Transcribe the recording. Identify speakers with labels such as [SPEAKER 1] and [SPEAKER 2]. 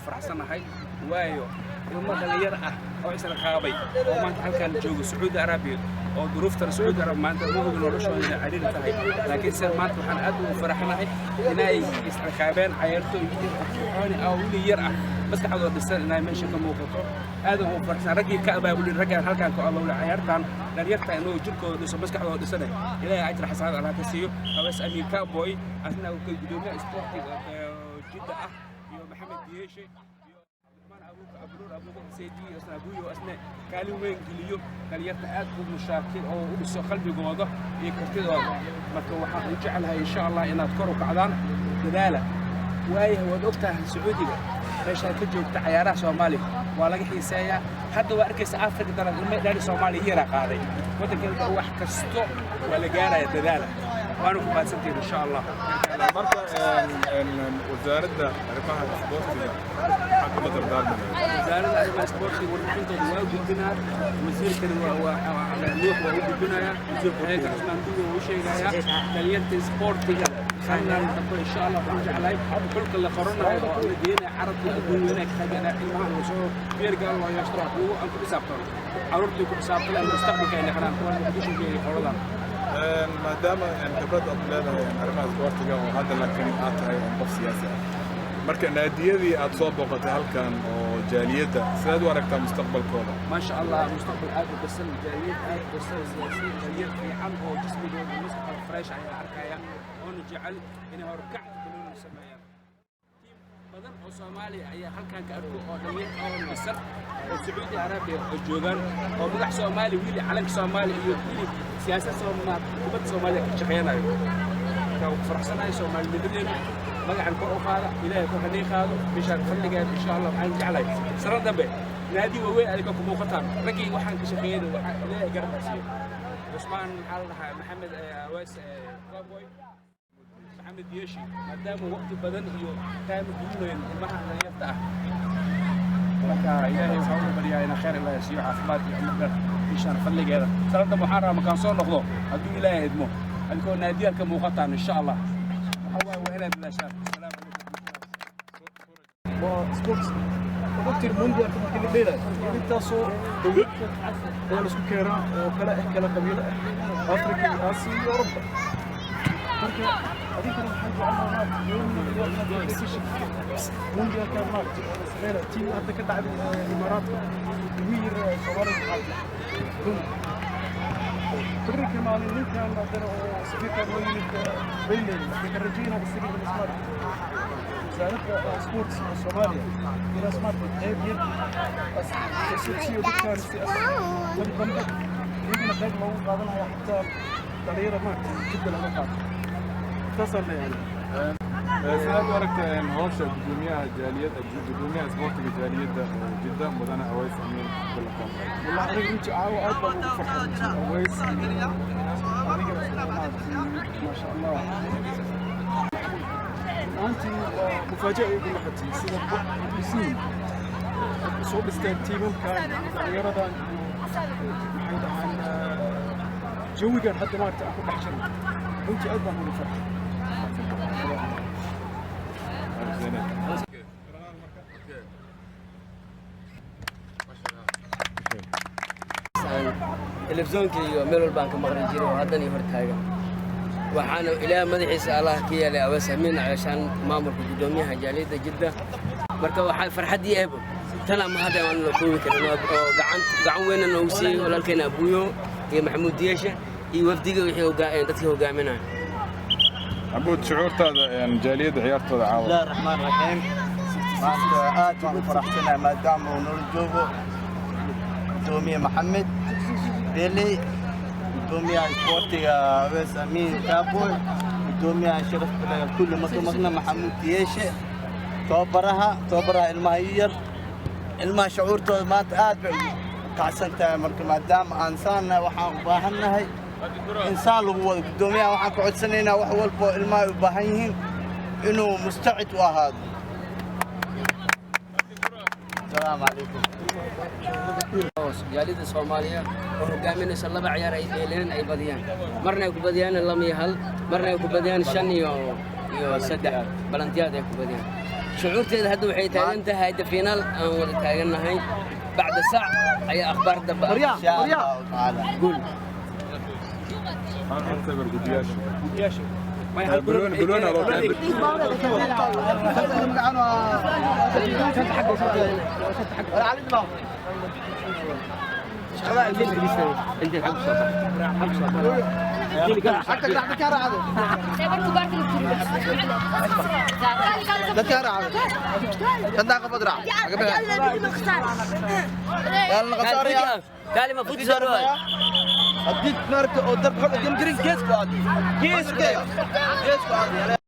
[SPEAKER 1] Faraxsanahay, waayo ilmo dhalinyar ah oo isla qaabay oo maanta halkan jooga Sacuudi Arabiya oo duruuftana Sacuudi Arabiya maanta ma ogi noloshooda inay cariiri tahay, laakiin sida maanta waxaan aad ugu faraxnahay inay isciqaabeen cayaartooy firfircooni ah oo wili yar ah, maskaxdooda dhisan inay meesha ka muuqato. Aad ugu faraxsan raggii ka abaabulin, raggaan halkan ka abaabulay cayaartan, dhalinyarta inuu jirkooda dhiso, maskaxdooda dhisane, Ilaahay ajir xasanaad Allah ka siiyo. Aweys Amiin Cowboy, asna uu gudoomiyaha isboortiga Jidda ah, iyo Maxamed Diyeeshe iyo Cabdiraxmaan Abuuka Abruur Abuuka Seedi, asna Abuuyo, asna kaalin weyn geliyo dhalinyarta, aad u mushaakil oo u dhiso qalbigooda iyo kartidooda. Marka waxaan u jecelahay, insha Allah, inaad kor u kacdaan, dadaala. Waayahay, waad ogtahay Sacuudiga meeshaad ka joogta cayaaraha Soomaaliya waa laga xiiseeyaa. Hadda waa arkaysa Afrika daran ilmo dhali Soomaaliya yaraa qaaday waddankeena. Wax kasto waa la gaaraya, dadaala, waana ku mahadsantihiin, insha Allah.
[SPEAKER 2] Marka wasaaradda arrimaha isboortiga maxaa kula dardaarmi lahayd?
[SPEAKER 1] Wasaaradda arrimaha isboortiga warbixintooda waa gudbinaa, wasiirkana waa Nuux waa u gudbinayaa, Cusmaan Dugo waa u sheegayaa. Dhalinyarta isboortiga sannan dambe, insha Allah, waxaan jeclahay xulka la qoranayo oo la geenaya carabka adduun weynaha ka qaybgalaya, ilmahan oo soo feergaal loo yeeshto kuwo aan ku xisaabtano, carruurtii ku xisaabtano, mustaqbalka ay noqdaan kuwa Muqdisho geeya qoladan.
[SPEAKER 2] Maadaama khibrad aad leedahay arrimaha isboortiga oo hadda laakiin aad tahay qof siyaasi ah, marka naadiyadii aad soo booqatay halkan oo jaaliyadda, sidaad u aragtaa mustaqbalkooda?
[SPEAKER 1] ما شاء الله، مستقبل aad u dhisan, jaaliyad aad u dhisan, siyaasiyiin, dhalinyar fiican oo jismigooda maskaxda fresh ayaa arkaya, oona jecel inay horkac banooni sameeyaan. Tiim badan oo Soomaaliya ayaa halkan ka arko oo dhalinyar oo dhisan oo Sacuudi Arabiya oo joogaan oo magac Soomaali, wili calanka Soomaaliya iyo wili siyaasad Soomaali, kubadda Soomaaliya ka shaqeynayo. Marka waan ku faraxsanahay Soomaalinimadeena. Magacan kor u qaada, Ilaahay kor hadii qaado bishaan fadligeeda, insha Allah. Waxaan jeclahay sano dambe naadi waaweyn adiga ku muuqataan. Raggii waxaan ka shaqeeyay waxaa Ilaahay garab siiyo Cusmaan, maxaa la dhahaa, Maxamed Awaas Cowboy, Maxamed Yeeshi, maadaama waqti badan iyo time gelinayn ilmaha dhalinyarta ah. Marka Ilaahay waxaan ugu baryaa inaa khayr Ilaahay siiyo, caafimaad iyo cumar dheer bishaan fadligeeda. Sanad dambe waxaan rabaa markaan soo noqdo, hadduu Ilaahay idmo, adigoo naadiyaalka ka muuqataan, insha Allah. Waxa waaye waa inaad dadaashaan. Asalaamu calaykum.
[SPEAKER 3] Waa sports waqti mundialka markii la dheelayo, intaasoo dowlad ayaa la isku keenaa oo kala ah, kala qabiilo ah, Afrika iyo Aasiya iyo اوروبا. Marka adinkana waxaan jecelnahay mundialka maaragtay oo la sameynaya, tii hadda ka dhacday Imaaraadka, ilmihii yar Soomaalida qaatay berri ka maalin. Ninkan haddana oo safiirkan loo yimid Bayley, waxay ka rajaynaa isaga in maaragtay wasaaradda sports ee Soomaaliya inaas maaragtay qayb yar fursad siiyo dadkan, si tan dambe iyagana qayb loogu qaadanaya, xataa dhalinyara maaragtay jidda laga qaato. Taasaan leeyahay.
[SPEAKER 2] Sidaad u aragta howsha gudoomiyaha jaaliyadda, gudoomiyaha isboortiga jaaliyadda Jidda, mudane Aways Amiin Cabdulla Koonfur?
[SPEAKER 3] والله aniga runtii caawa aad baan ugu farxay runtii. Aways aniga maaragtay, maasha Allah, maantii waa mufaaja'a igu noqotay sida dhisiin soo dhisteen tiimamkan dhalinyaradan iyo maxay dhahaan jawigan hadda maaragtay aan ku dhex jirno. Runtii aad baan ugu farxay.
[SPEAKER 4] Telefishoonka iyo meel walbaan ka maqli jiray oo haddan iyo hor taagan. Waxaana Ilaah madaxiisa Allah ka yeelay Awees Amiin ceeshaan, maamulka guddoomiyaha jaaliyadda Jidda. Marka waxaa farxaddii eebo tan ama hadda aan la koobi karin oo gacan gacan weyna noogu siiyey walaalkeena Abuuyo iyo Maxamuud Diyeesha iyo wafdiga wixii dadkii hogaaminaya.
[SPEAKER 2] Cabuud, shucuurtaada jaaliyadda ciyaartooda caawa?
[SPEAKER 5] Bismillahi raxmaan raxiim. Maanta aad baan u faraxsanahay maadaama uu noola joogo gudoomiye Maxamed Beley, gudoomiyaha isboortiga Awees Amiin Cowboy, gudoomiyaha sharafta leh kulli marka maqna Maxamuud Diyeeshe, tababaraha ilmaha yar. Ilmaha shucuurtooda maanta aad bay u kacsan tahay. Marka maadaama aan saannahay, waxaan u baahannahay insaan lagu wado. Gudoomiyaha waxaan ka codsanaynaa wax walba oo ilmaha ay u baahan yihiin inuu mustacid u ahaado. Asalaamu calaykum.
[SPEAKER 4] Jaaliyadda Soomaaliya oo hogaaminaysa laba ciyaar ay dheeleen, ay badiyaan, marna ay ku badiyaan 2-1, marna ay ku badiyaan 5-3 balantiyaad ay ku badiyaan. Shucuurteeda hadda waxay taagan tahay de finaal aan wada taagannahay. Bacda saac ayaa akhbaar dambe ah.
[SPEAKER 5] Insha Allahu tacaala.
[SPEAKER 4] Guul.
[SPEAKER 1] Guddiyaasha. May hal
[SPEAKER 2] بلون بلون على طول.
[SPEAKER 4] كلمة فوت زروال.
[SPEAKER 5] Haddii marka oo darb xog jam jirin geesku aad geesku aad.